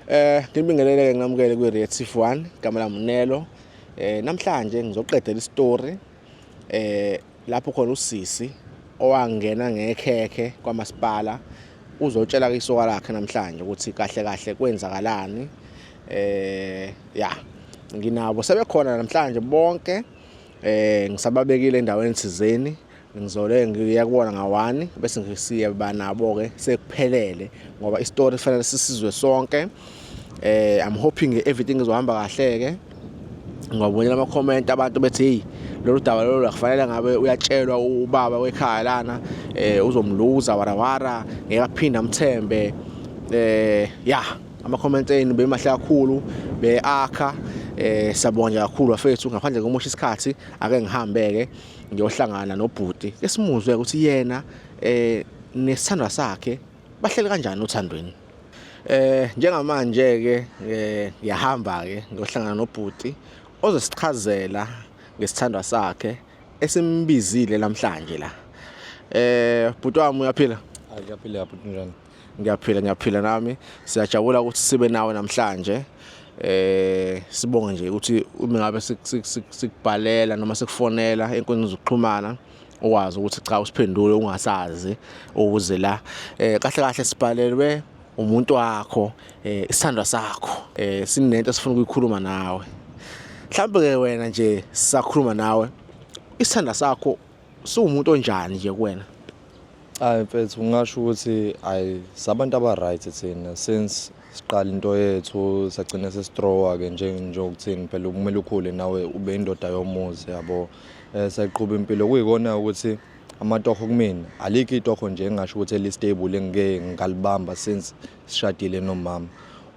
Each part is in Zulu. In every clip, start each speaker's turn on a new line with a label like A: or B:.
A: Ngibingelele nginamukele kwi Reactive 1, igama lami uNelo. Namhlanje ngizoqedela istory lapho khona usisi owangena ngekhekhe kwamasipala uzotshela isoka lakhe namhlanje ukuthi kahle kahle kwenzakalani. Ya, nginabo sebekhona namhlanje bonke, ngisababekile endaweni thizeni. Ngizole ngiya kubona ngawani bese ngisiya banabo ke sekuphelele, ngoba istory kufanele sisizwe sonke. I'm hoping everything izohamba kahle ke. Ngiyabonela ama comment abantu bethi, "Hey, lolu daba lolu akufanele ngabe uyatshelwa ubaba wekhaya lana, uzomluza warawara, ngeke aphinde amthembe." Ya, ama comment enu bemahle kakhulu, beakha. Siyabonga nje kakhulu bafethu. Ngaphandle komosha isikhathi, ake ngihambeke ngiyohlangana nobhuti, esimuzwe ukuthi yena nesithandwa sakhe bahlele kanjani othandweni. Njengamanje ke ngiyahamba ke ngiyohlangana nobhuti ozosichazela ngesithandwa sakhe esimbizile namhlanje la. Bhuti wami, uyaphila?
B: Hayi, ngiyaphila bhuti, njani?
A: Ngiyaphila, ngiyaphila nami. Siyajabula ukuthi sibe nawe namhlanje. Sibonge nje ukuthi uma ngabe sikubhalela noma sikufonela enkundleni zokuxhumana ukwazi ukuthi cha, usiphendule ungasazi ukuze la. Kahle kahle sibhalelwe umuntu wakho, isithandwa sakho, sinento esifuna ukuyikhuluma nawe. Mhlawumbe ke wena nje sisakhuluma nawe, isithandwa sakho siwumuntu onjani nje kuwena?
B: Hayi mfethu, ngingasho ukuthi hayi, sabantu aba-right thina since siqala into yethu, sagcina sesithrowa ke nje njengokuthini, phela kumele ukhule nawe ube indoda yomuzi, yabo. Sayiqhuba impilo kuyikona ukuthi amatoho kumina alikho itoho nje engingasho ukuthi eli-stable engike ngalibamba since sishadile nomama.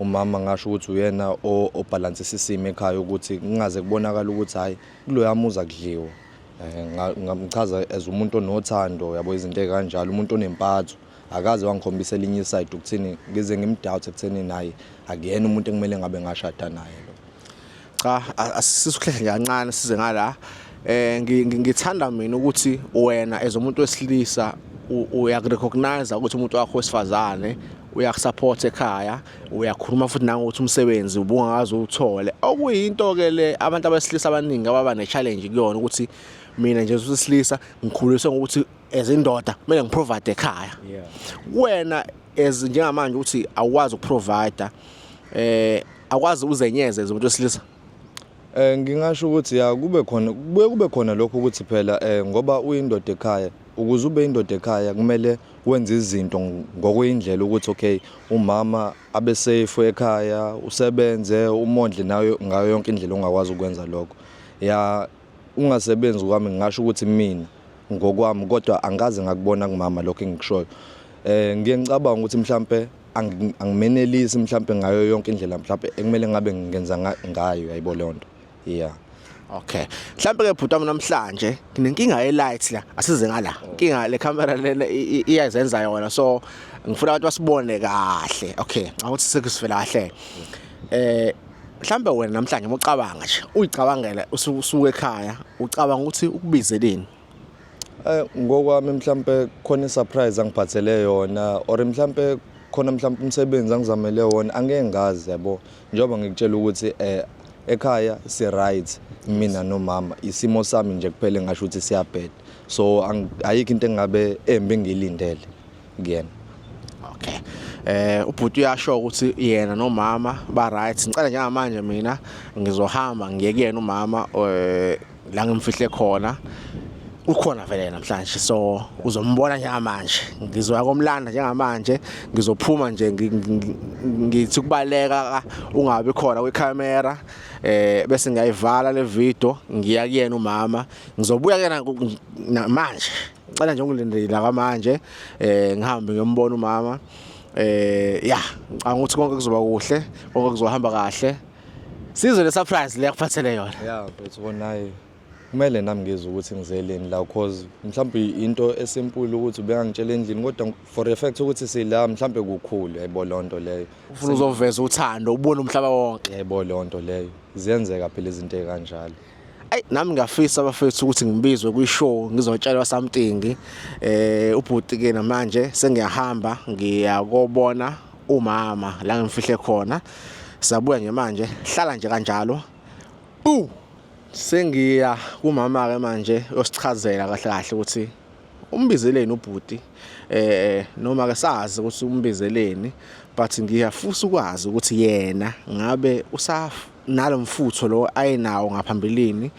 B: Umama ngasho ukuthi uyena obhalansisa isimo ekhaya ukuthi kungaze kubonakala ukuthi hhayi, kuloya muzi akudliwa. Ngamchaza as umuntu onothando, yabo, izinto ey'kanjalo, umuntu onempatho. Akaze wangikhombisa elinye iside ukuthini ngize ngimdoubt ekutheni naye akuyena umuntu ekumele ngabe ngashada naye lo.
A: Cha, asisukuhlehle nje kancane size ngala. Ngithanda mina ukuthi wena as umuntu wesilisa uyakurecognize ukuthi umuntu wakho wesifazane uyakusupport ekhaya, uyakhuluma futhi nangokuthi umsebenzi ubungakaze uwuthole, okuyinto ke le abantu abesilisa abaningi ababa ne-challenge kuyona, ukuthi mina nje usesilisa ngikhuliswe ngokuthi as indoda kumele ngiprovide ekhaya. Wena as njengamanje ukuthi awukwazi ukuprovide, akwazi uzenyeze as umuntu wesilisa?
B: Ngingasho ukuthi ya, kube khona, kubuye kube khona lokho ukuthi phela ngoba uyindoda ekhaya, ukuze ube indoda ekhaya kumele wenze izinto ngokuyindlela ukuthi okay, umama abe safe ekhaya, usebenze, umondle nayo ngayo yonke indlela ongakwazi ukwenza lokho. Ya, ungasebenzi kwami ngingasho ukuthi mina ngokwami, kodwa angikaze ngakubona kumama lokho engikushoyo. Ngiye ngicabanga ukuthi mhlambe angimenelisi mhlambe ngayo yonke indlela mhlambe ekumele ngabe ngenza ngayo, yayibo leyo nto, yeah.
A: Okay, mhlambe ke bhuti wami, namhlanje nginenkinga ye light la, asize ngala. Inkinga le camera lena iyazenza yona, so ngifuna abantu basibone kahle. Okay, awuthi sekusivela kahle. Mhlambe wena namhlanje uma ucabanga nje, uyicabangela usuke ekhaya, ucabanga ukuthi ukubizeleni?
B: Ngokwami mhlambe khona isurprise angiphathele yona or mhlambe khona mhlambe umsebenzi angizamele wona, angeke ngazi, yabo, njengoba ngikutshela ukuthi ekhaya si right mina nomama, isimo sami nje kuphela engasho ukuthi siyabheda, so ayikho into engabe embi engiyilindele kuyena.
A: Okay. Ubhuti uyasho ukuthi yena nomama ba right. Ngicela njengamanje mina ngizohamba ngiye kuyena umama la ngimfihle khona. Ukhona vele namhlanje, so uzombona njengamanje. Ngizoya komlanda njengamanje, ngizophuma nje ngithi kubaleka ungabi khona kwicamera, bese ngiyayivala le video, ngiya kuyena umama, ngizobuya kuyena manje. Ngicela nje ungilindele kwamanje, ngihambe ngiyombona umama. Ya, ngicabanga ukuthi konke kuzoba kuhle, konke kuzohamba kahle. Sizwe le surprise le yakuphathele yona.
B: Ya mfethu, konaye kumele nami ngizwe ukuthi ngizeleni la, cause mhlawumbe into esimple ukuthi ubengangitshela endlini, kodwa for a fact ukuthi sila mhlawumbe kukhulu, yayibona leyo nto leyo.
A: Ufuna uzoveza uthando ubone umhlaba wonke.
B: Yayibona leyo nto leyo, ziyenzeka phela izinto ey'kanjalo.
A: Ayi, nami ngiyafisa abafethu ukuthi ngibizwe kwi-show ngizotshelwa something. Ubhuti ke namanje sengiyahamba ngiyakobona. Umama la ngimfihle khona. Siyabuya nje manje, hlala nje kanjalo. Bu! Sengiya kumama ke manje yosichazela kahle kahle ukuthi umbizeleni ubhuti noma ke sazi ukuthi umbizeleni, but ngiyafisa ukwazi ukuthi yena ngabe usanalomfutho lo ayenawo ngaphambilini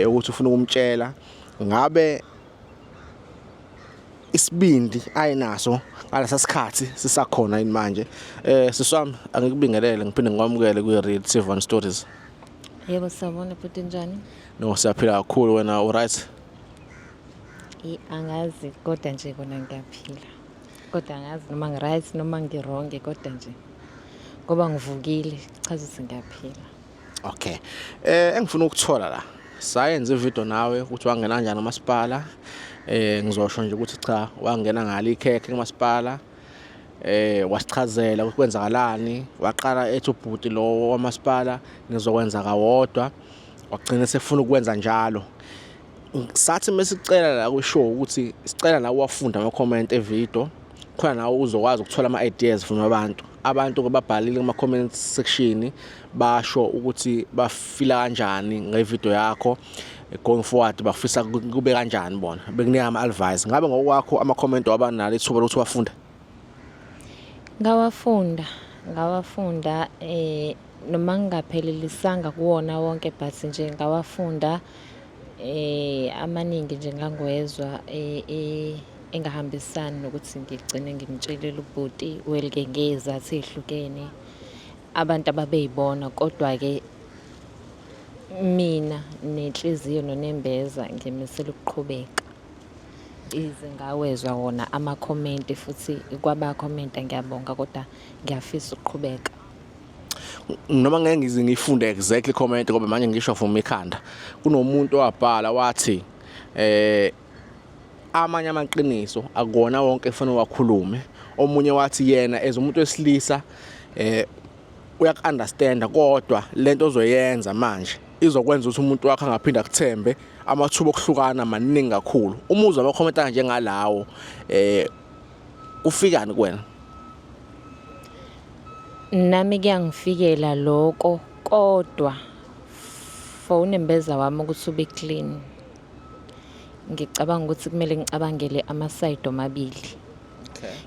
A: ukuthi ufuna ukumtshela, ngabe isibindi ayenaso ngalesa sikhathi sisakhona yini manje. Siswami, angikubingelele ngiphinde ngikwamukele kwi-Real TV1 Stories.
C: Yebo, sawubona bhuti, njani?
A: No, siyaphila kakhulu. Wena u-right?
C: Angazi, kodwa nje kona ngiyaphila. Kodwa angazi noma ngi-right noma ngi-wrong, kodwa nje ngoba ngivukile chaza ukuthi ngiyaphila.
A: Okay. Engifuna ukuthola la, sayenza ivideo nawe ukuthi wangena kanjani umasipala. Ngizosho nje ukuthi cha, wangena ngalo ikhekhe kumasipala. Wasichazela ukuthi kwenzakalani, waqala ethi ubhuti lo wamasipala ngizokwenza kawodwa, wagcina sefuna ukwenza njalo. Sathi mesicela la kwi-show ukuthi sicela nawe wafunda ama-comment evideo khona nawe uzokwazi ukuthola ama-ideas from abantu. Abantu babhalile kuma-comment section, basho ukuthi bafila kanjani ngevideo yakho, going forward bafisa kube kanjani, bona bekunika ama-advice. Ngabe ngokwakho ama-comment wabanalo ithuba lokuthi wafunde?
C: Ngawafunda, ngawafunda, noma ngingaphelelisanga kuwona wonke, but nje ngawafunda amaningi nje, ngangiwezwa engahambisani nokuthi ngigcine ngimtshelile ubhuti, well-ke ngezizathu ey'hlukene abantu ababey'bona, kodwa-ke mina nenhliziyo nonembeza ngimisela ukuqhubeka. Ize ngawezwa wona amakhomenti, futhi kwabakhomenta ngiyabonga, kodwa ngiyafisa ukuqhubeka.
A: Noma ngeke ngize ngifunde exactly comment, ngoba manje ngisho from ikhanda, kunomuntu owabhala wathi amanye amaqiniso akuwona wonke kufanele wakhulume. Omunye wathi yena as umuntu wesilisa uyaku-understanda, kodwa lento ozoyenza manje izokwenza ukuthi umuntu wakhe angaphinde akuthembe, amathuba okuhlukana maningi kakhulu. Uma uzwa ama-comment anjengalawo, kufikani kuwena?
C: Nami kuyangifikela lokho, kodwa for unembeza wami ukuthi ube clean, ngicabanga ukuthi kumele ngicabangele ama-side omabili.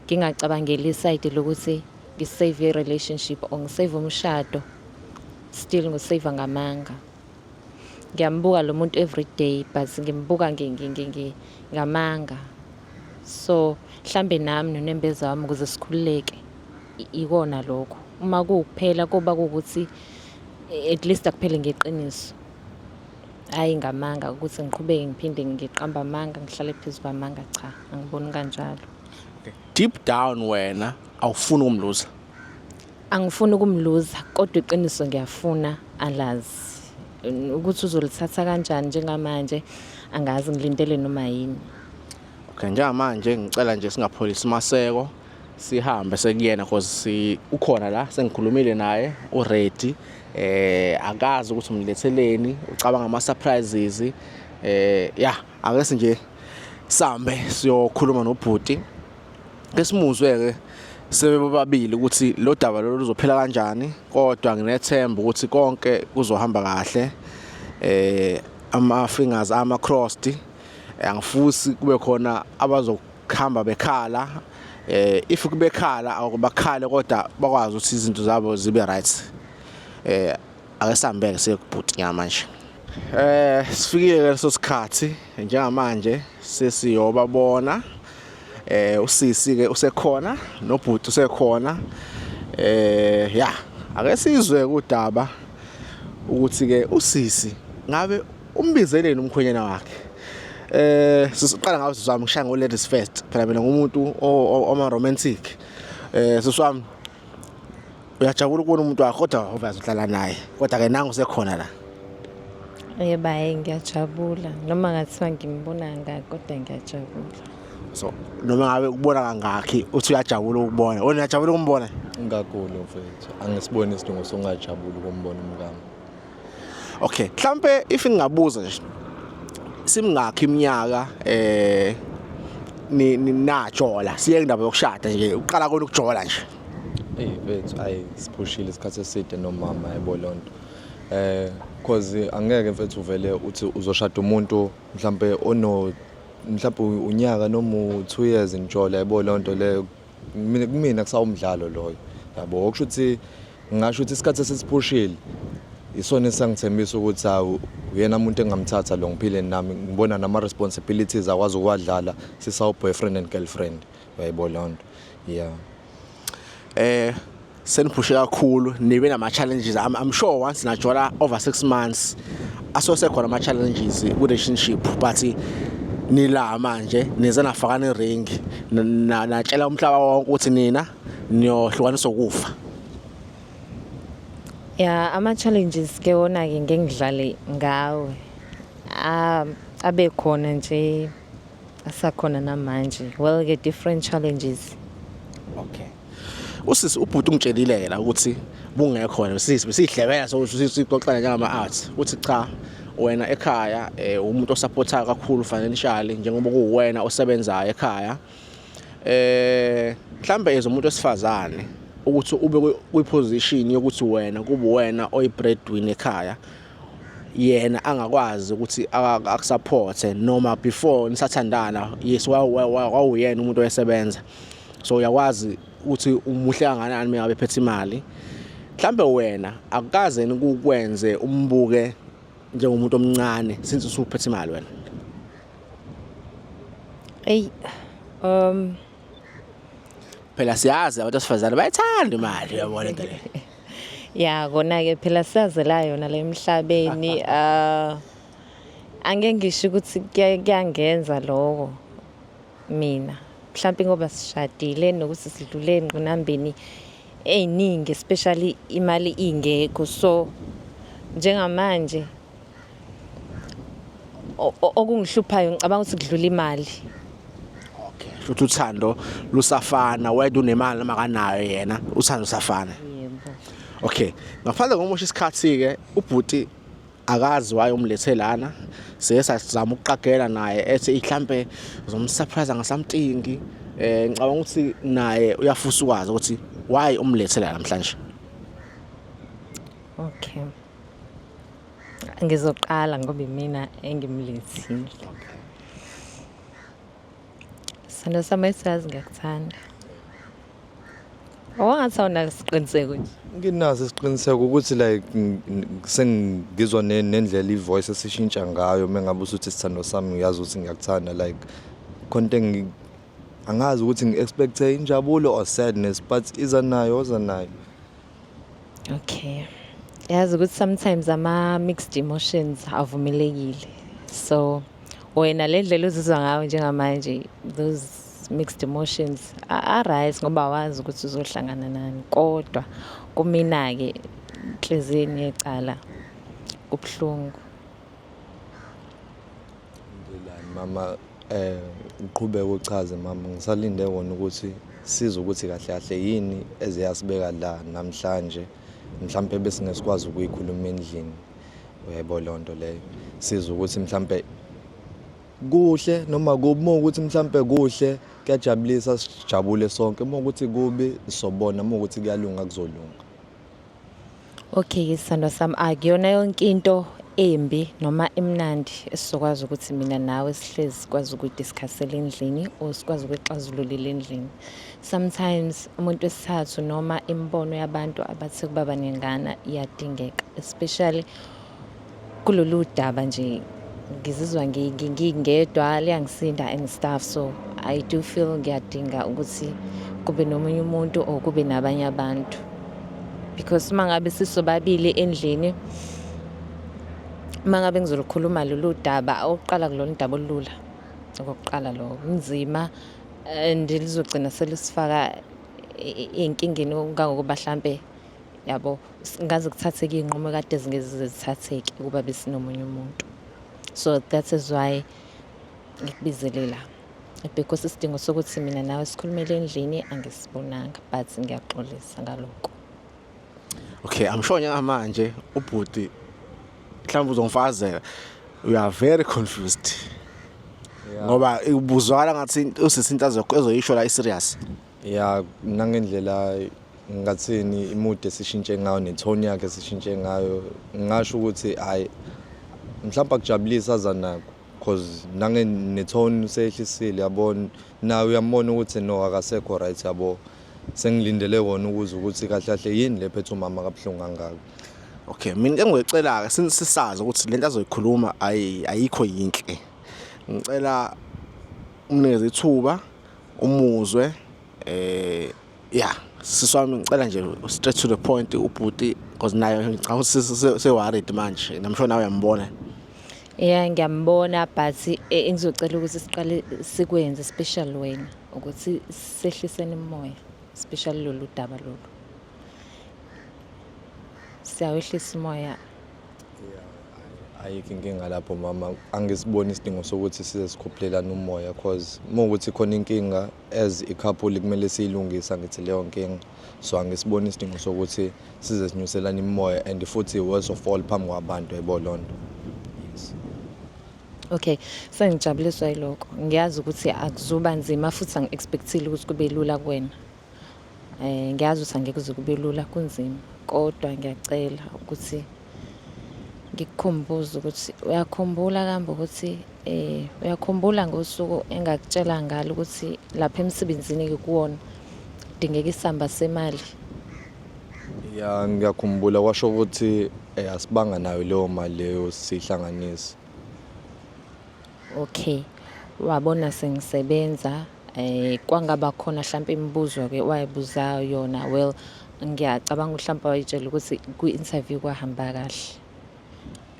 C: Ngingacabangeli i-side lokuthi ngi-save i-relationship or ngi-save umshado, still ngi-save ngamanga. Ngiyambuka lo muntu every day, but ngimbuka ngamanga. So mhlambe nami nonembeza wami ukuze sikhululeke ikona lokho. Uma kuwukuphela kuba kuwukuthi at least akuphele ngeqiniso. Hhayi ngamanga, ukuthi ngiqhubeke ngiphinde ngiqambe amanga, ngihlale phezu kwamanga, cha, angiboni kanjalo.
A: Deep down wena awufuni ukumluza?
C: Angifuni ukumluza, kodwa iqiniso ngiyafuna alazi. Ukuthi uzolithatha kanjani njengamanje angazi, ngilindele noma yini.
A: Okay, njengamanje ngicela nje singapholisi maseko, sihambe sekuyena, cause si ukhona la, sengikhulumile naye, u-ready. Akazi ukuthi umletheleni, ucabanga ama surprises. Ya, ake nje sambe siyokhuluma nobhuti. Ke simuzwe ke sebebabili ukuthi lo daba lolu luzophela kanjani, kodwa nginethemba ukuthi konke kuzohamba kahle. Ama fingers ama crossed, angifisi kube khona abazokuhamba bekhala. If kubekhala akubakhale, kodwa bakwazi ukuthi izinto zabo zibe right. Ake sihambeke siye kubhuti manje. Sifikile leso sikhathi njengamanje, sesiyobabona. Usisi ke usekhona nobhuti usekhona. Ya, ake sizwe udaba ukuthi ke usisi ngabe umbizeleni umkhwenyana wakhe. Sisiqala ngawe sisi wami, ngishaya ngo ladies first phela, mina ngumuntu oma romantic. Sisi wami, uyajabula ukubona umuntu wakho, kodwa obvious uhlala naye, kodwa ke nangu usekhona la.
C: Yebo, hhayi, ngiyajabula noma ngathiwa ngimbona ngaki, kodwa ngiyajabula.
A: So noma ngabe ukubona kangakhi, uthi uyajabula ukubona, wena uyajabula ukumbona?
B: Kakhulu mfethu, angisiboni isidingo sokungajabuli ukumbona umkami.
A: Okay, mhlambe if ngingabuza nje, simngakhi iminyaka ni najola, siye indaba yokushada nje, uqala kona ukujola nje?
B: Eyi mfethu, ayi siphushile isikhathi eside nomama, yabo lonto. Cause angeke mfethu uvele uthi uzoshada umuntu mhlambe ono mhlawumbe unyaka noma u2 years nijola, yabo lonto leyo. Mina kumina kusawumdlalo loyo. Yabo, okusho ukuthi ngingasho ukuthi isikhathi esisiphushile isona esangithembisa ukuthi hawu, uyena umuntu engamthatha lo ngiphile nami, ngibona nama responsibilities akwazi ukuwadlala sisawu boyfriend and girlfriend, uyayibona lonto, yeah.
A: Seniphushe kakhulu, nibe nama challenges. I'm sure once najola over 6 months asosekhona ama challenges ku relationship, but nila manje nize nafakana i-ring, natshela umhlaba wonke ukuthi nina niyohlukaniswa ukufa.
C: Ya, ama challenges ke wona ke ngeke ngidlale ngawe. Abe khona nje, asakhona namanje. Well ke, different challenges.
A: Okay, usisi, ubhuti ungitshelile la ukuthi bungekho wena, sisi besihlebela so sixoxana njengama arts, uthi cha, wena ekhaya umuntu osupportayo kakhulu financially njengoba kuwena osebenzayo ekhaya. Mhlambe as umuntu wesifazane ukuthi ube kwi-position yokuthi wena kube wena oyi-breadwinner ekhaya, yena angakwazi ukuthi akusupporte, noma before nisathandana, yes, wawuyena umuntu oyesebenza, so uyakwazi ukuthi umuhle kangakanani mengabe ephethe imali. Mhlambe wena akukaze kukwenze umbuke njengomuntu omncane since usuphethe imali wena?
C: Ey
A: Phela siyazi abantu besifazane bayithanda imali, uyabona into le.
C: Ya, kona ke phela siyazela yona la emhlabeni. Angeke ngisho ukuthi kuyangenza lokho mina. Mhlawumbe ngoba sishadile nokuthi sidlule engqinambeni ey'ningi, especially imali ingekho, so njengamanje okungihluphayo ngicabanga ukuthi kudlula imali.
A: Okay, futhi uthando lusafana whether unemali noma kanayo yena, uthando lusafana?
C: Yebo.
A: Okay, ngaphandle komosha isikhathi ke, ubhuti akazi waye umlethe lana. Siye sazama ukuqagela naye, ethi mhlambe uzomsurprise ngasomething. Ngicabanga ukuthi naye uyafisa ukwazi ukuthi why umlethe la namhlanje.
C: Okay, ngizoqala ngoba imina engimlethile. Sithando sami, esazi ngiyakuthanda. Owangathi awunaso isiqiniseko nje.
B: Nginaso isiqiniseko ukuthi like sengizwa nendlela i-voice esishintsha ngayo mengabe usuthi sithando sami, ngiyazi ukuthi ngiyakuthanda. Like khona into angazi ukuthi ngi-expect-e injabulo or sadness, but iza nayo, oza nayo.
C: Okay. Yazi ukuthi sometimes ama mixed emotions avumelekile. So wena le ndlela ozizwa ngayo njengamanje, those mixed emotions a-right ngoba awazi ukuthi uzohlangana nani, kodwa kumina ke inhliziyweni yecala kubuhlungu.
B: Ndelani mama, uqhubeke uchaze mama, ngisalinde wona ukuthi sizwe ukuthi kahle kahle yini eziyasibeka la namhlanje, mhlambe besingesikwazi ukuyikhuluma endlini, uyayibona leyo nto leyo. Sizwe ukuthi mhlambe kuhle noma kubi. Uma ukuthi mhlambe kuhle, kuyajabulisa, sijabule sonke. Uma ukuthi kubi, sobona. Uma ukuthi kuyalunga, kuzolunga.
C: Okay, sithandwa sami, akuyona yonke into embi noma emnandi esizokwazi ukuthi mina nawe sihlezi sikwazi ukuyidiscussela endlini or sikwazi ukuyixazululela endlini. Sometimes umuntu wesithathu noma imibono yabantu abathe kuba baningana iyadingeka, especially kulolu daba nje. Ngizizwa ngingedwa, liyangisinda and stuff, so I do feel ngiyadinga ukuthi kube nomunye umuntu or kube nabanye abantu, because uma ngabe sisobabili endlini, uma ngabe ngizolukhuluma lolu daba, okokuqala kulona daba olula, okokuqala lo kunzima and lizogcina selisifaka ey'nkingeni kangokuba hlampe yabo ngaze kuthatheke iy'nqumo kade zingeze zithatheke ukuba besinomunye umuntu. So that is why ngikubizele la, because isidingo sokuthi mina nawe sikhulumele endlini angisibonanga, but ngiyaxolisa ngalokho.
A: Okay, I'm sure njengamanje ubhuti mhlawumbe uzongifakazela, you are very confused ngoba ubuzwakala ngathi usisi into ezoyisho la i-serious.
B: Ya, nangendlela Ngathini, i-mood esishintshe ngayo ne-tone yakhe esishintshe ngayo, ngingasho ukuthi hhayi, mhlawumbe akujabulisi aza nakho, cause nange ne-tone useyehlisile, yabona, nawe uyambona ukuthi no, akasekho right, yabo. Sengilindele kona ukuze ukuthi kahle kahle yini le phethe umama kabuhlungu kangaka.
A: Okay, mina engiyicela ke sisazi ukuthi lento azoyikhuluma ayikho yinhle. Ngicela umnikeze ithuba umuzwe. Yeah, sisi wami, ngicela nje straight to the point ubhuti, because naye ngicabanga ukuthi se-worried manje. Namsho nawe uyambona.
C: Yeah, ngiyambona, but engizocela ukuthi siqale sikwenze, special wena, ukuthi sehliseni imoya, especially lolu daba lolu. Siyawehlisa umoya.
B: Ayikho inkinga lapho, mama. Angisiboni isidingo sokuthi size sikhuphulelane umoya, cause uma ukuthi khona inkinga, as i-couple kumele siyilungise, angithi, leyo nkinga. So angisiboni isidingo sokuthi size sinyuselane imimoya, and futhi worst of all phambi kwabantu, yayibona loo nto, yes.
C: Okay, sengijabuliswa yilokho. Ngiyazi ukuthi akuzuba nzima futhi angi-expect-ile ukuthi kube lula kuwena. Ngiyazi ukuthi angeke kuze kube lula, kunzima. Kodwa ngiyacela ukuthi ngikukhumbuze ukuthi uyakhumbula kambe ukuthi uyakhumbula ngosuku engakutshela ngalo ukuthi lapha emsebenzini ngikuwona kudingeka isamba semali?
B: Ya, ngiyakhumbula, kwasho ukuthi asibanga nayo leyo mali leyo siyihlanganise.
C: Okay. Wabona sengisebenza, kwangaba khona mhlawumbe imibuzo ke wayibuzayo yona. Well, ngiyacabanga mhlawumbe wayitshela ukuthi kwi-interview kwahamba kahle.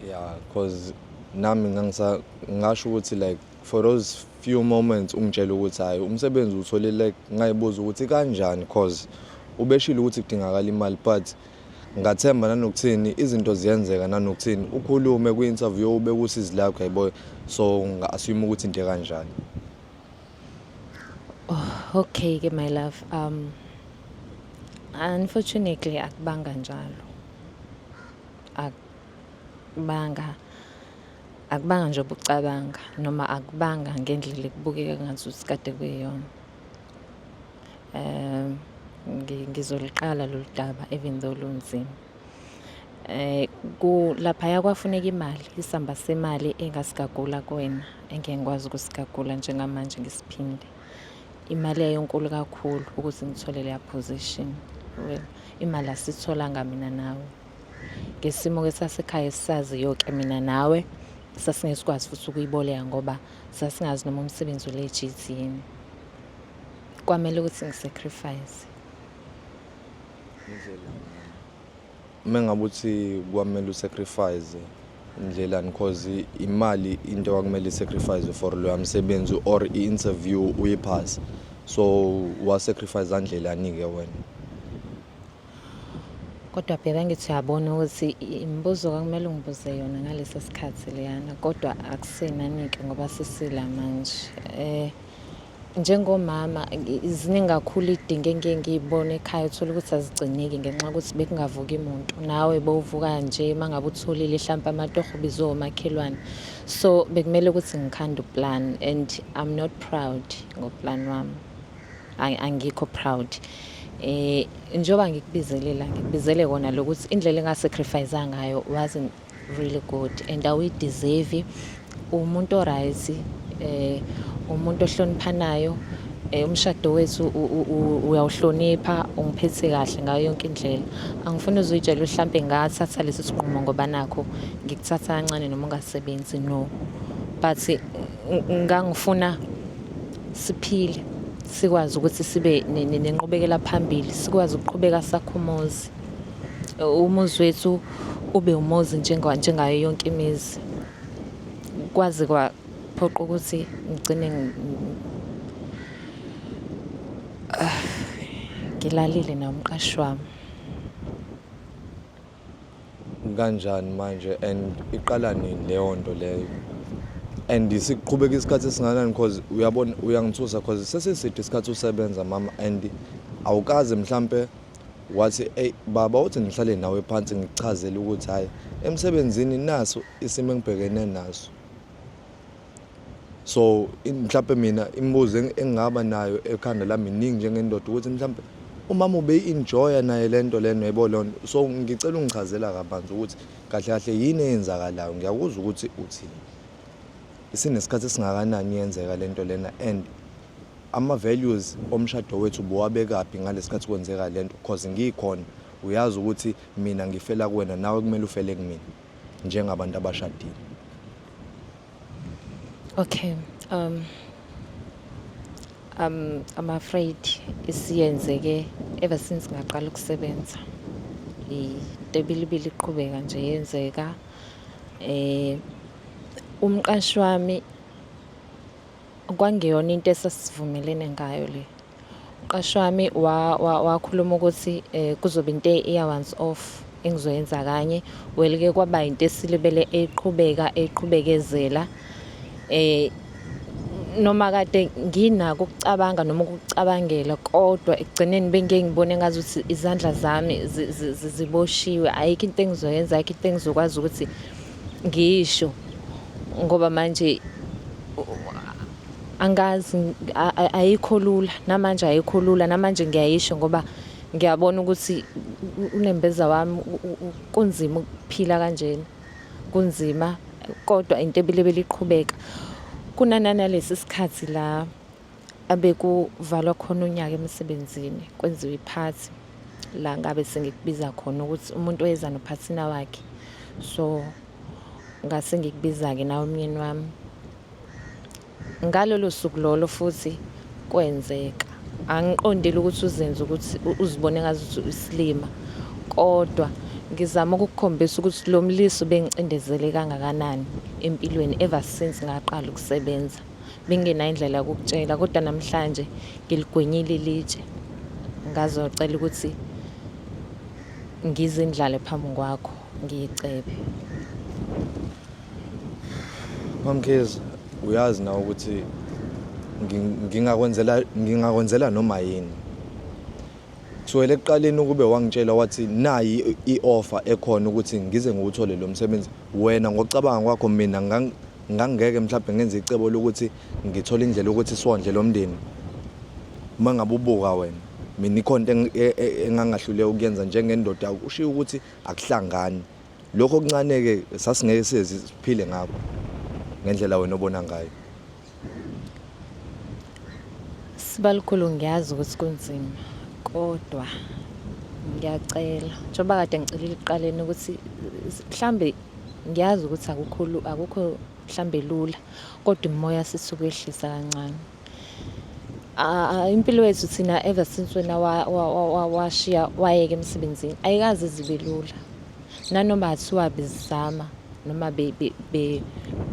B: Yeah, cause nami ngangisa ngasho ukuthi like for those few moments ungitshela ukuthi hayi, umsebenzi uthole, like ngayibuza ukuthi kanjani, cause ubeshilo ukuthi kudingakala imali, but ngathemba nanokuthini izinto ziyenzeka, nanokuthini ukhulume kwi-interview ube kusizi lakho, yayibo, so nga-assume ukuthi into ekanjani.
C: Okay ke, my love. Unfortunately akubanga njalo. Akubanga nje obucabanga noma akubanga ngendlela ekubukeka ngathi kade kuyiyona. Ngizoliqala lolu daba even though lunzima. Ku laphaya kwafuneka imali, isamba semali engasigagula kuwena, engeke ngikwazi ukusigagula njengamanje ngisiphinde. Imali yayinkulu kakhulu ukuze ngithole leya position. Well, imali asitholanga mina nawe. Ngesimo-ke sasekhaya esisaziyo-ke mina nawe, sasingeke sikwazi futhi ukuyiboleka ngoba sasingazi noma umsebenzi u-legit yini. Kwamele ukuthi ngi-sacrifice.
B: Uma ngabe uthi kwamele u-sacrifice, ndlelani? Cause imali into kwakumele i-sacrifice for loya msebenzi or i-interview uyiphase, so wa-sacrifice andlelani-ke wena?
C: Kodwa bheka, ngithi uyabona ukuthi imibuzo kwakumele ungibuze yona ngalesa sikhathi leyana, kodwa akusenani-ke ngoba sisila manje. Njengomama ziningi kakhulu iy'dingo engike ngiy'bone ekhaya, uthole ukuthi azigcineki ngenxa yokuthi bekungavuki muntu. Nawe bowuvuka nje uma ngabe utholile hlampe amatoho ubizwe omakhelwane. So bekumele ukuthi ngikhande u-plan and I'm not proud ngo-plan wami. Angikho proud. Njengoba ngikubizele la, ngikubizele kona lokuthi indlela enga-sacrifice ngayo wasn't really good and awuyi-deserve. Umuntu o-right, umuntu ohloniphanayo, umshado wethu uyawuhlonipha, ungiphethe kahle ngayo yonke indlela. Angifuni uze uyitshele ukuthi hlampe ngathatha lesi sinqumo ngoba nakho ngikuthatha kancane noma ungasebenzi, no. But ngangifuna siphile, sikwazi ukuthi sibe nenqubekela phambili, sikwazi ukuqhubeka sakhe umuzi. Umuzi wethu ube umuzi njengayo yonke imizi. Kwaze kwaphoqa ukuthi ngigcine ngilalile naye umqashi wami.
B: Kanjani manje, and iqala nini leyo nto leyo, and sikuqhubeka isikhathi esingakanani? Cause uyabona uyangithusa, cause sesiside isikhathi usebenza, mama, and awukaze mhlampe wathi, "Ey baba, uthi ngihlale nawe phansi ngikuchazele ukuthi hhayi, emsebenzini naso isimo engibhekene naso." So mhlampe mina imibuzo engingaba nayo ekhanda lami iningi njengendoda ukuthi mhlampe Umama ube-enjoya naye lento lena, yebo lona. So ngicela ungichazela kabanzi ukuthi kahle kahle yini eyenzakalayo. Ngiyakuzwa ukuthi uthini, isinesikhathi esingakanani yenzeka lento lena, and ama-values omshado wethu buwabekaphi ngalesikhathi kwenzeka lento? 'Cause ngikhona, uyazi ukuthi mina ngifela kuwena, nawe kumele ufele kumina njengabantu abashadile.
C: Okay. I'm afraid isiyenzeke ever since ngaqala ukusebenza. Into ebilibili iqhubeka nje yenzeka. Umqashi wami kwangeyona into esasivumelene ngayo le. Umqashi wami wakhuluma ukuthi kuzoba into eya once off engizoyenza kanye. Well ke kwaba into esilibele eqhubeka eqhubekezela. Noma kade nginako ukucabanga noma ukucabangela, kodwa ekugcineni bengike ngibone ngazuthi izandla zami ziboshiwe, ayikho into engizoyenza, ayikho into engizokwazi ukuthi ngisho ngoba manje angazi, ayikho lula namanje, ayikho lula namanje. Ngiyayisho ngoba ngiyabona ukuthi unembeza wami kunzima ukuphila kanjena, kunzima, kodwa into ebilebele iqhubeka kunanalesi sikhathi la abekuvalwa khona unyaka emsebenzini, kwenziwa iphathi la ngabe sengikubiza khona ukuthi umuntu oyeza nophathina wakhe. So ngase ngikubiza-ke nawe umyeni wami ngalolo suku lolo, futhi kwenzeka. Angiqondile ukuthi uzenze ukuthi uzibone ngazuthi uyisilima, kodwa ngizama ukukukhombisa ukuthi lo mlisa ubengicindezele kangakanani empilweni ever since ngaqala ukusebenza. Bengingenayo indlela yokukutshela, kodwa namhlanje ngiligwinyile ilitshe, ngazocela ukuthi ngizindlale phambi kwakho, ngiyicebe.
B: MaMkhize, uyazi nawe ukuthi ngingakwenzela noma yini. Kusukela ekuqaleni ukube wangitshela wathi nayi i-offer ekhona ukuthi ngize ngiwuthole lo msebenzi, wena ngokucabanga kwakho mina ngangeke mhlawumbe ngenze icebo lokuthi ngithole indlela yokuthi siwondle lo mndeni? Uma ngabe ubuka wena, mina ikhona into engangahluleka ukuyenza njengendoda, ushiye ukuthi akuhlangani. Lokho okuncane-ke sasingeke size siphile ngakho ngendlela wena obona ngayo.
C: Sibalukhulu, ngiyazi ukuthi kunzima, kodwa ngiyacela, njengoba kade ngicelile ekuqaleni ukuthi mhlambe ngiyazi ukuthi akukho akukho mhlambe lula, kodwa imimoya sithi ukwehlisa kancane. Impilo yethu thina ever since wena washiya wayeka emsebenzini ayikaze zibe lula, nanoma kuthiwa bezama noma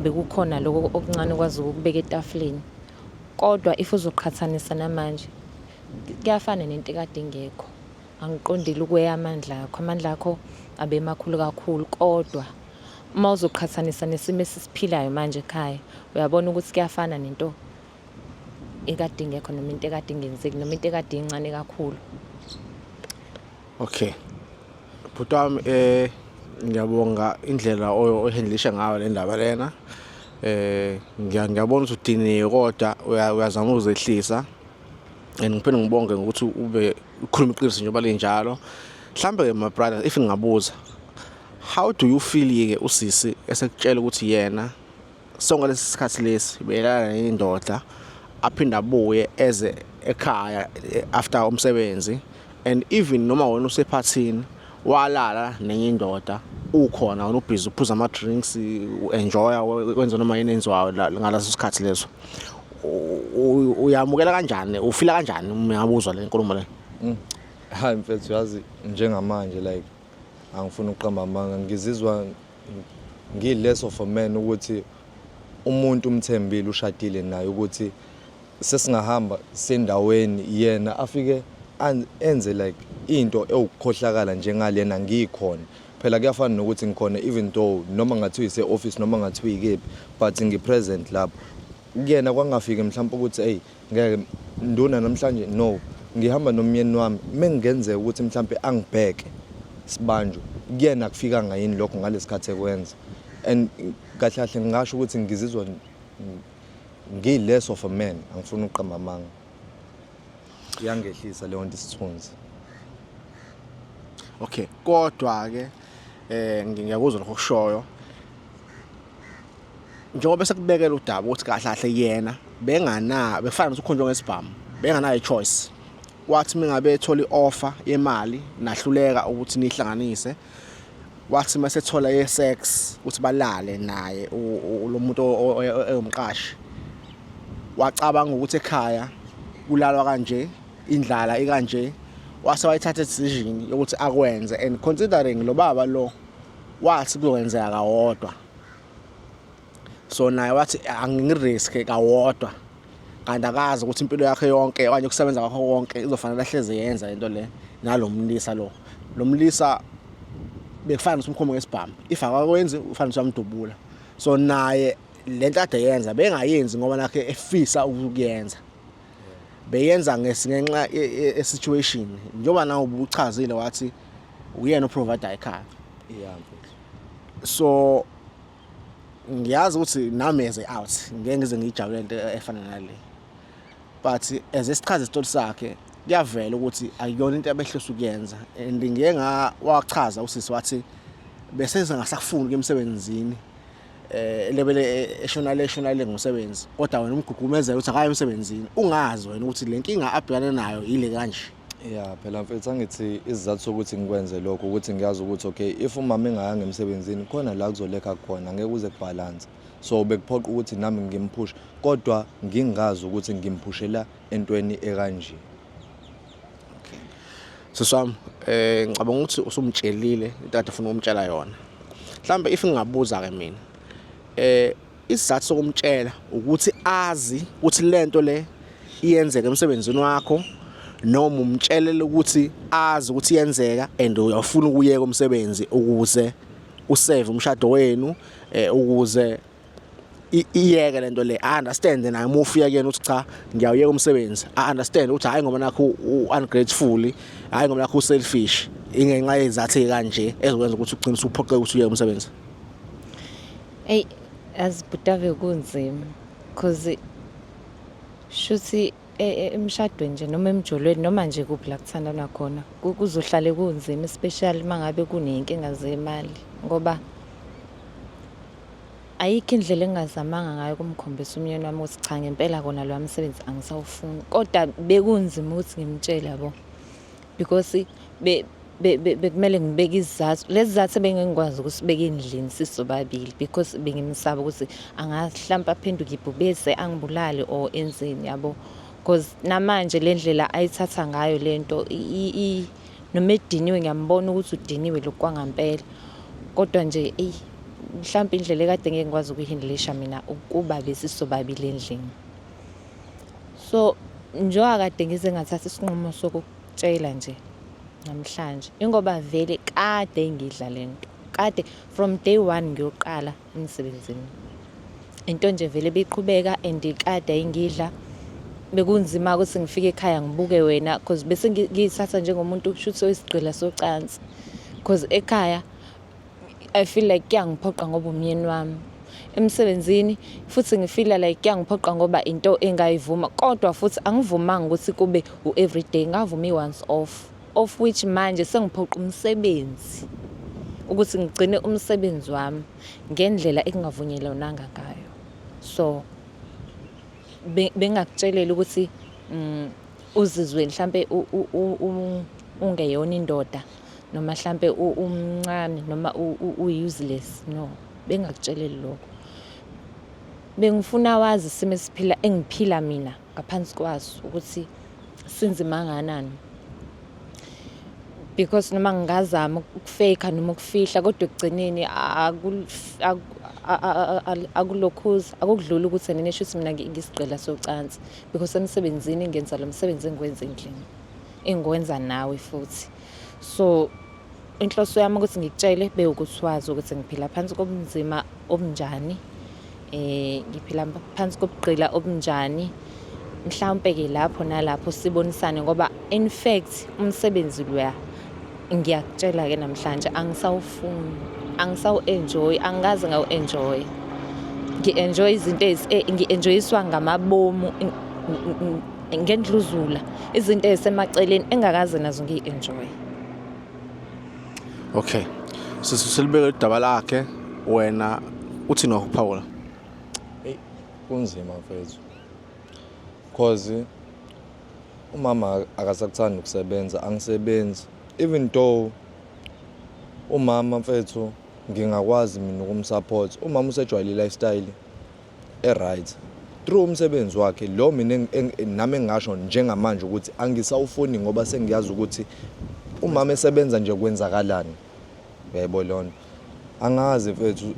C: bekukhona lokho okuncane okwazi ukubeka etafuleni, kodwa if uzoqhathanisa namanje kuyafana nento ekade ingekho. Angiqondile ukweya amandla akho, amandla akho abemakhulu kakhulu, kodwa uma uzoqhathanisa nesimo esisiphilayo manje ekhaya, uyabona ukuthi kuyafana nento ekade ingekho noma into ekade ingenzeki noma into ekade incane kakhulu.
A: Okay. Bhuti wami, ngiyabonga indlela ohandlisha ngayo le ndaba lena. Ngiyabona ukuthi udiniwe, kodwa uyazama ukuzehlisa. And ngiphinde ngibonge ngokuthi ube ukhuluma iqiniso njengoba linjalo. Mhlambe ke, my brother, if ngingabuza, how do you feel ke usisi esekutshela ukuthi yena sonke lesi sikhathi lesi belala nendoda, aphinde abuye eze ekhaya after umsebenzi, and even noma wena usephathini walala nenye indoda, ukhona wena ubhizi uphuza ama drinks, u-enjoya, wenza noma yini enziwayo ngaleso sikhathi leso, uyamukela kanjani, ufila kanjani uma ngabuzwa le nkulumo le?
B: Hayi mfethu, yazi njengamanje, like, angifuni ukuqamba amanga, ngizizwa ngi-less of a man ukuthi umuntu umthembile, ushadile naye, ukuthi sesingahamba sendaweni yena afike enze like into ewukukhohlakala njengalena ngikhona. Phela kuyafana nokuthi ngikhona, even though noma ngathiwa ise-office noma ngathiwa ikephi, but ngi-present lapho kuyena. Kwangafiki mhlawumbe ukuthi, "Eyi, ngeke nduna namhlanje, no, ngihamba nomyeni wami," mengenzeka ukuthi mhlawumbe angibheke sibanjwe kuyena, akufikanga yini lokho ngalesikhathi ekwenza? And kahle kahle ngingasho ukuthi ngizizwa ngi-less of a man. Angifuni ukuqamba amanga, iyangehlisa leyo nto isithunzi.
A: Okay, kodwa ke ngiyakuzwa lokho okushoyo. Njengoba sekubekela udaba ukuthi kahle kahle yena bengana befana nokuthi ukhonjwe ngesibhamu, benganayo choice. Wathi mingabe ethola ioffer yemali nahluleka ukuthi nihlanganise. Wathi masethola ye-sex ukuthi balale naye lo muntu ewumqashi. Wacabanga ukuthi ekhaya kulalwa kanje, indlala ikanje, wase wayithatha decision yokuthi akwenze and considering lo baba lo wathi kuzokwenzeka kawodwa. So naye wathi angirisk kawodwa kanti akazi ukuthi impilo yakhe yonke okanye ukusebenza kwakho konke izofanele ahleze yenza lento le nalomlisa lo. Lo mlisa bekufana nokuthi umkhombe ngesibhamu, if akakwenzi ufana nokuthi uyamdubula. So naye lento ade yenza bengayenzi ngoba nakhe efisa ukuyenza, beyenza ngenxa ye-situation njengoba nawe ubuchazile wathi uyena oprovide ekhaya.
B: Yeah mfethu.
A: So ngiyazi ukuthi nami as a out ngeke ngize ngiyijabulele into efana nale, but as esichaza isitori sakhe kuyavela ukuthi akuyona into abehlose ukuyenza and ngike wachaza usisi wathi bese ngasakufuni ukuya emsebenzini lebele eshona le eshona le ngomsebenzi, kodwa wena umgugumezela ukuthi akaye emsebenzini ungazi wena ukuthi le nkinga abhekane nayo yile kanje.
B: Yeah, phela mfethu, angithi isizathu sokuthi ngikwenze lokho ukuthi ngiyazi ukuthi okay, if umama engayanga emsebenzini khona la kuzolekha khona, ngeke kuze kubalance, so bekuphoqa ukuthi nami ngimphushe, kodwa ngingazi ukuthi ngimphushela entweni ekanje.
A: Sisi wami, ngicabanga ukuthi usumtshelile into kade ufuna ukumtshela yona. Mhlambe if ngingabuza ke mina, isizathu sokumtshela ukuthi azi ukuthi lento le iyenzeka emsebenzini wakho, noma umtshelele ukuthi azi ukuthi iyenzeka and uyafuna ukuyeka umsebenzi ukuze usave umshado wenu, ukuze iyeke lento le, understand naye uma ufika kuyena ukuthi cha, ngiyawuyeka umsebenzi, a understand ukuthi hayi ngoba nakho u-ungrateful, hayi ngoba nakho u-selfish, ingenxa yezathu kanje ezokwenza ukuthi ugcine usuphoqeka ukuthi uyeke umsebenzi.
C: Eyi, yazi bhuti, kunzima cause shuthi emshadweni nje noma emjolweni noma nje kuphi la kuthandana khona kuzohlale kunzima, especially uma ngabe kuney'nkinga zemali, ngoba ayikho indlela engingazamanga ngayo ukumkhombisa umyeni wami ukuthi cha, ngempela kona loya msebenzi angisawufuni, kodwa bekunzima ukuthi ngimtshele yabo, because bekumele ngibeke isizathu, lezi zizathu ebengingikwazi ukusibeka endlini sisobabili, because bengimsaba ukuthi angahlampe aphenduke ibhubesi angibulale or enzeni yabo, because namanje le ndlela ayithatha ngayo lento noma ediniwe, ngiyambona ukuthi udiniwe lokhu kwangampela, kodwa nje eyi, mhlawumbe indlela ekade ngeke ngikwazi ukuyihandlisha mina ukuba besisobabili endlini. So njengoba kade ngize ngathatha isinqumo sokukutshela nje namhlanje, ingoba vele kade ngidla lento, kade from day one ngiyoqala emsebenzini, into nje vele beyiqhubeka and kade ayingidla. Bekunzima ukuthi ngifike ekhaya ngibuke wena cause bese ngiyithatha njengomuntu shuthi oyisigqila socansi, cause ekhaya I feel like kuyangiphoqa ngoba umyeni wami, emsebenzini futhi ngifeela like kuyangiphoqa ngoba into engayivuma, kodwa futhi angivumanga ukuthi kube u-everyday, ngavuma i-once off, of which manje sengiphoqa umsebenzi ukuthi ngigcine umsebenzi wami ngendlela ekungavunyelananga ngayo. So bengakutshelela ukuthi uzizwe mhlambe ungeyona indoda noma mhlambe umncane noma u-useless, no, bengakutsheleli lokho. Bengifuna wazi isimo esiphila engiphila mina ngaphansi kwaso ukuthi sinzima kangakanani, because noma ngingazama ukufake noma ukufihla, kodwa ekugcineni akulokhuza akukudlula ukuthi nina shuthi mina ngisigqila socansi, because emsebenzini ngenza lo msebenzi engiwenza endlini engiwenza nawe futhi. So inhloso yami ukuthi ngikutshele bewukuthi wazi ukuthi ngiphila phansi kobunzima obunjani, ngiphila phansi kobugqila obunjani, mhlawumpe-ke lapho nalapho sibonisane, ngoba in fact umsebenzi loya ngiyakutshela-ke namhlanje angisawufuni, angisawu-enjoy, angikaze ngawu-enjoy. Ngi-enjoy izinto ngi-enjoyiswa ngamabomu ngendluzula, izinto ey'semaceleni engakaze nazo ngiyi-enjoy.
A: Okay, silibeke udaba lakhe. Wena uthini ngokuphawula?
B: Eyi, kunzima mfethu, cause umama akasakuthandi ukusebenza, angisebenzi. Even though umama mfethu ngingakwazi mina ukumsupport, umama usejwayele i-lifestyle e-right through umsebenzi wakhe lo. Mina nami engingasho njengamanje ukuthi angisawufuni, ngoba sengiyazi ukuthi umama esebenza nje kwenzakalani, uyayibona leyo nto. Angazi mfethu,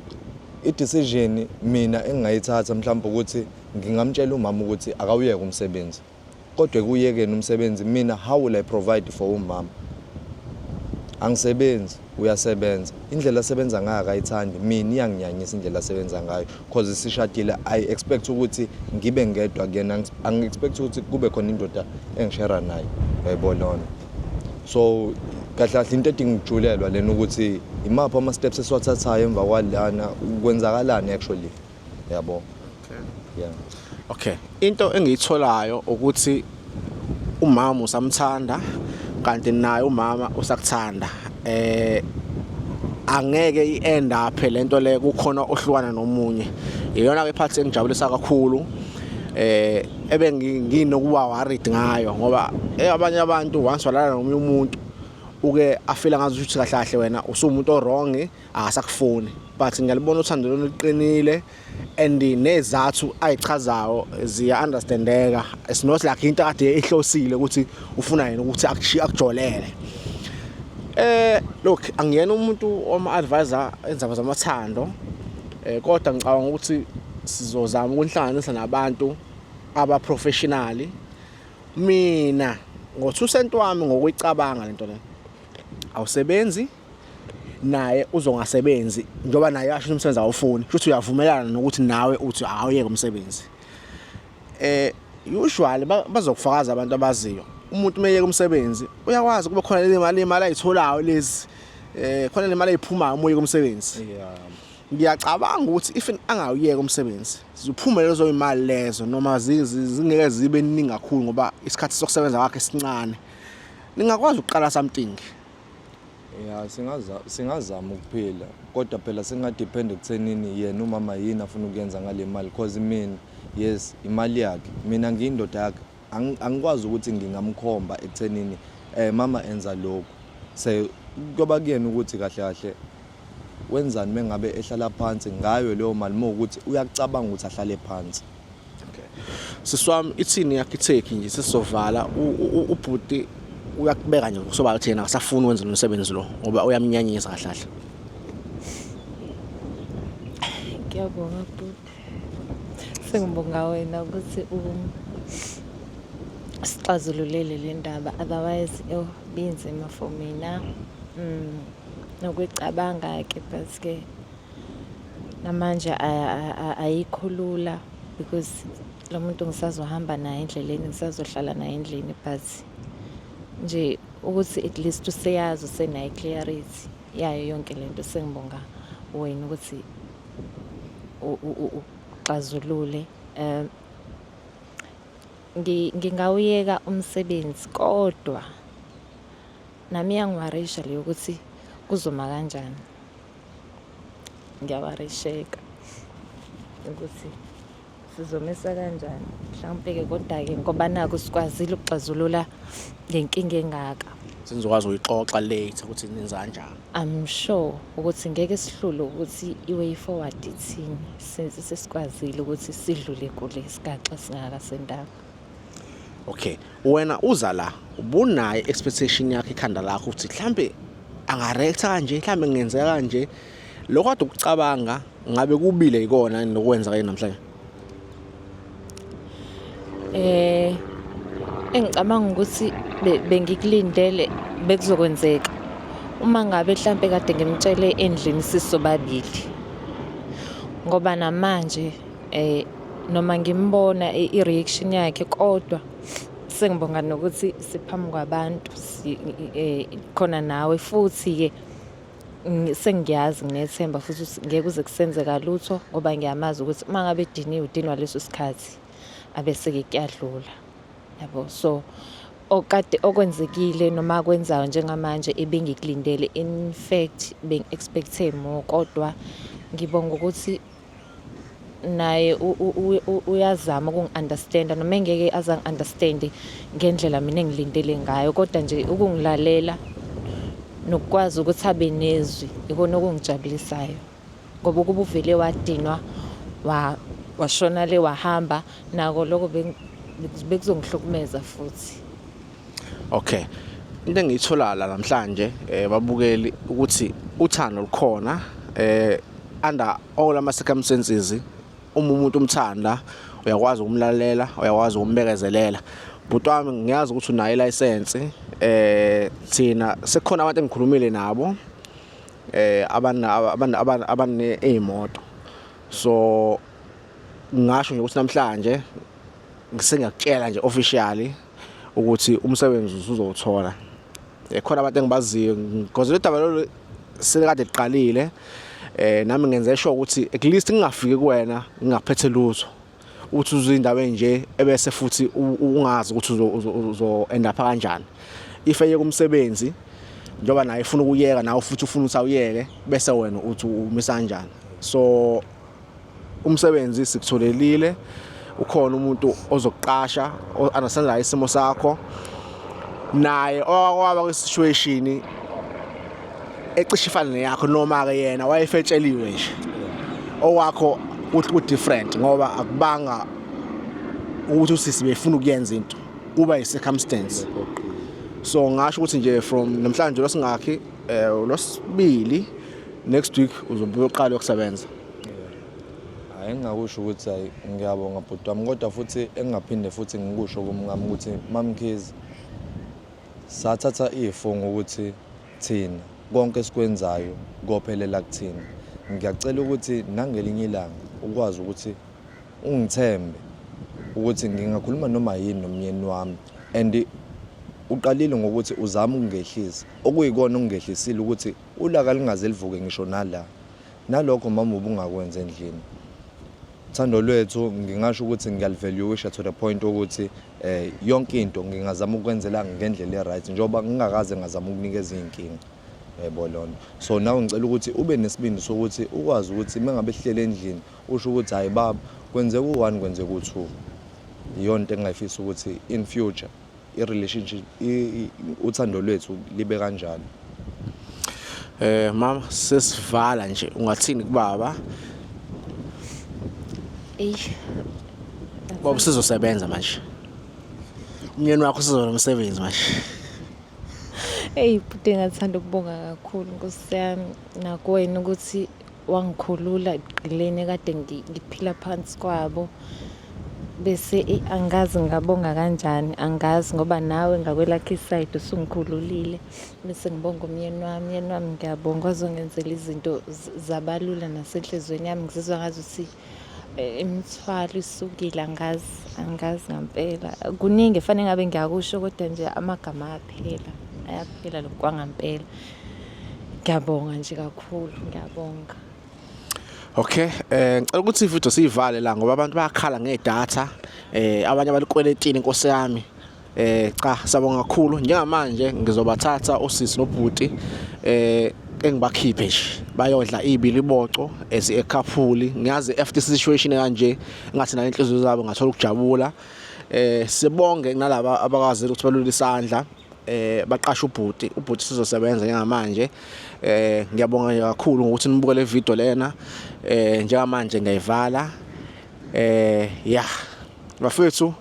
B: i-decision mina engingayithatha mhlawumbe ukuthi ngingamtshela umama ukuthi akawuyeke umsebenzi, kodwa ekuyekeni umsebenzi mina, how will I provide for umama? Angisebenzi, uyasebenza. Indlela asebenza ngayo akayithandi, mina iyanginyanyisa indlela asebenza ngayo, cause sishadile. I expect ukuthi ngibe ngedwa kuyena, angi-expect ukuthi kube khona indoda engishera nayo, uyayibona lona. So kahle kahle into edinga ukujulelwa lena ukuthi imaphi ama-steps esiwathathayo emva kwalana, kwenzakalani actually, yabo, yeah.
A: Okay, into engiyitholayo ukuthi umama usamthanda, kanti naye umama usakuthanda. Angeke i-end up lento le kukhona ohlukana nomunye. Iyona ke part engijabulisa kakhulu ebe nginokuba worried ngayo, ngoba abanye abantu once walala nomunye umuntu uke afila ngazi ukuthi kahle kahle wena usumuntu o-wrong, akasakufuni. But ngiyalibona uthando lolu luqinile and nezathu ayichazayo ziya understandeka. It's not like into kade ehlosile ukuthi ufuna yena ukuthi akujolele. Look, angiyena umuntu oma advisor enzaba zamathando, kodwa ngicabanga ukuthi sizozama ukunhlanganisa nabantu aba professional. Mina ngo-2 cent wami, ngokuyicabanga lento le, awusebenzi, naye uzongasebenzi, njengoba naye asho umsebenzi awufuni, futhi uyavumelana nokuthi nawe uthi awuyeke umsebenzi. Usually bazokufakaza abantu abaziyo, umuntu meyeka umsebenzi uyakwazi kuba khona le mali, imali ayitholayo lezi, khona le mali ayiphumayo uma uyeka umsebenzi. Ngiyacabanga ukuthi if angawuyeka umsebenzi ziphume lezo imali lezo, noma zingeke zibe ningi kakhulu, ngoba isikhathi sokusebenza kwakhe sincane, ningakwazi ukuqala something.
B: Ya, singazama ukuphila, kodwa phela singadepend ekuthenini yena umama yini afuna ukuyenza ngale mali, cause mina, yes, imali yakhe, mina ngiyindoda yakhe. Angikwazi ukuthi ngingamkhomba ekuthenini mama enza lokhu. Se kuyoba kuyena ukuthi kahle kahle wenzani mengabe ehlala phansi ngayo leyo mali, uma ukuthi uyacabanga ukuthi ahlale phansi.
A: Sisi wami, ithini yakho i-take nje sesizovala? Ubhuti uyakubeka nje kusobala ukuthi yena akasafuni ukwenza lo msebenzi lo ngoba uyamnyanyisa kahle kahle.
C: Ngiyabonga bhuti. Sengibonga wena ukuthi sixazululele le ndaba, otherwise yo, binzima for mina nokucabanga-ke, but ke namanje ayikho lula because lo muntu ngisazohamba naye endleleni, ngisazohlala naye endlini, but nje ukuthi at least useyazi, usenayo i-clarity yayo yonke lento. Sengibonga wena ukuthi uxazulule. Ngingawuyeka umsebenzi, kodwa nami iyangiworrisha leyo ukuthi kuzoma kanjani. Ngiyaworrisheka ukuthi sizomisa kanjani mhlawumpe-ke, kodwa-ke ngoba naku sikwazile ukuxazulula le nkinga engaka.
A: Senizokwazi ukuyixoxa later ukuthi nenza kanjani.
C: I'm sure ukuthi ngeke sihlule ukuthi i-way forward ithini, since sesikwazile ukuthi sidlule kule sigaxa singaka sendaba.
A: Okay, wena uza la ubunayo expectation yakho ekhanda lakho ukuthi mhlambe angareacta kanje, mhlambe kungenzeka kanje, lokho kade ukucabanga ngabe kubile yikona yini lokwenza kanye namhlanje?
C: Engicabanga ukuthi bengikulindele bekuzokwenzeka uma ngabe mhlampe kade ngimtshele endlini sisobabili, ngoba namanje noma ngimbona i-reaction yakhe, kodwa sengibonga nokuthi siphambi kwabantu, khona nawe futhi-ke sengiyazi, nginethemba futhi ukuthi ngeke kuze kusenzeka lutho, ngoba ngiyamazi ukuthi uma ngabe ediniwe udinwa leso sikhathi, abese-ke kuyadlula, yabo. So Okade okwenzekile noma akwenzayo njengamanje ebengikulindele, in fact bengi-expect-e more, kodwa ngibonga ukuthi naye uyazama ukungi-understand-a noma engeke aze angi-understand-e ngendlela mina engilindele ngayo, kodwa nje ukungilalela nokukwazi ukuthi abe nezwi ikona okungijabulisayo. Ngoba ukuba uvele wadinwa washona le wahamba nako lokho bekuzongihlukumeza futhi.
A: Okay. Into engiyithola la namhlanje babukeli ukuthi uthando lukhona under all ama circumstances. Uma umuntu umthanda uyakwazi ukumlalela, uyakwazi ukumbekezelela. Bhuti wami, ngiyazi ukuthi unayo ilicense. Thina sekukhona abantu engikhulumile nabo abana abana abane ezimoto, so ngisho nje ukuthi namhlanje ngisengiyakutshela nje officially ukuthi umsebenzi usuzowuthola. Khona abantu engibaziyo because le daba lolu selekade liqalile. Nami ngenze sure ukuthi at least ngingafiki kuwena ngingaphethe lutho, uthi uze indawo enje ebese futhi ungazi ukuthi uzo end up kanjani if eyeka umsebenzi, njengoba naye ufuna ukuyeka, nawe futhi ufuna ukuthi awuyeke, bese wena uthi umisa kanjani. So umsebenzi sikutholelile, ukhona umuntu ozokuqasha o-understandayo isimo sakho, naye owakwaba kwi-situation ecishe ifane neyakho, noma-ke yena wayefetsheliwe nje. Owakho ku-different ngoba akubanga ukuthi usisi befuna ukuyenza into, kuba i-circumstance. So ngasho ukuthi nje from namhlanje, losingakhi losibili, next week uzobe uyoqala ukusebenza.
B: Hayi, engingakusho ukuthi hayi, ngiyabonga bhuti wami, kodwa futhi engingaphinde futhi ngikusho kumngami ukuthi Mamkhize, sathatha ifungo ukuthi thina konke esikwenzayo kophelela kuthina. Ngiyacela ukuthi nangelinye ilanga ukwazi ukuthi ungithembe ukuthi ngingakhuluma noma yini nomyeni wami, and uqalile ngokuthi uzame ukungehlisa, okuyikona okungehlisile ukuthi ulaka lingaze livuke ngisho nala. Nalokho mama ubungakwenza endlini. Uthando lwethu ngingasho ukuthi ngiyalivaluisha to the point ukuthi yonke into ngingazama ukwenzela ngendlela e-right, njengoba ngingakaze ngazama ukunikeza iy'nkinga, yebo lona. So nawe ngicela ukuthi ube nesibindi sokuthi ukwazi ukuthi uma ngabe sihleli endlini usho ukuthi hhayi baba, kwenzeka u-one, kwenzeka u-two. Iyona into engingayifisa ukuthi in future i-relationship, uthando lwethu libe kanjalo.
A: Mama, sesivala nje, ungathini kubaba?
C: Eyi.
A: Baba usizosebenza manje, umyeni wakho usizoba nomsebenzi manje.
C: Eyi bhuti, ngathanda ukubonga kakhulu nkosi yami nakuwena ukuthi wangikhulula ekugqileni kade ngiphila phansi kwabo. Bese angazi ngingabonga kanjani, angazi, ngoba nawe ngakwelakho i-side usungikhululile. Bese ngibonga umyeni wami, umyeni wami ngiyabonga wazongenzela izinto zabalula nasenhliziyweni yami, ngizizwa ngazuthi imithwalo isukile, angazi, angazi ngampela. Kuningi efanele ngabe ngiyakusho kodwa nje amagama ayaphela, ayaphela lokhu kwangampela. Ngiyabonga nje kakhulu, ngiyabonga.
A: Okay, ngicela ukuthi ivideo siyivale la ngoba abantu bayakhala ngedatha, abanye abalikweletile inkosi yami. Cha, siyabonga kakhulu. Njengamanje ngizobathatha usisi nobhuti engibakhiphe nje bayodla ibiliboco as a couple. Ngiyazi after situation kanje ngathi nayo inhliziyo zabo ngathola ukujabula. Sibonge nalaba abakwazi ukuthi balule isandla baqasha ubhuti, ubhuti sizosebenza njengamanje. Ngiyabonga nje kakhulu ngokuthi nibuke le video lena. Njengamanje ngiyayivala. Yeah, bafethu,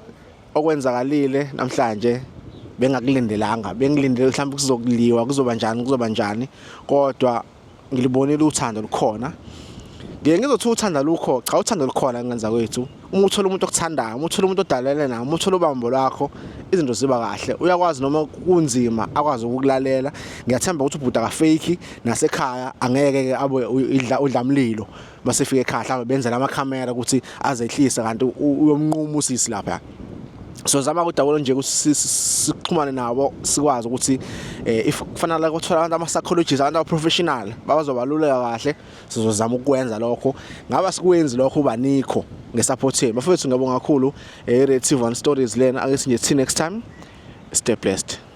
A: okwenzakalile namhlanje bengakulindelanga, bengilindele mhlawumbe kuzokuliwa, kuzoba njani, kuzoba njani, kodwa ngilibonile uthando lukhona. Ngike ngizothi uthanda lukho, cha, uthando lukhona ngenza kwethu. Uma uthola umuntu okuthandayo, uma uthola umuntu odalele nawe, uma uthola ubambo lwakho, izinto ziba kahle. Uyakwazi noma kunzima akwazi ukukulalela. Ngiyathemba ukuthi ubhuti akafake, nasekhaya angeke ke abe idla udlamlilo masefika ekhaya, mhlawumbe benzela amakhamera ukuthi azehlise kanti uyomnquma usisi lapha. So zama udawulo nje ukuthi sixhumane nabo, sikwazi ukuthi if kufanele ukuthola abantu ama psychologists, abantu aba professional babazobaluleka kahle, sizozama ukwenza lokho. Ngaba sikwenzi lokho ubanikho ngesupport yenu bafethu. Ngiyabonga kakhulu. Red TV One Stories lena, ake sinje see next time. Stay blessed.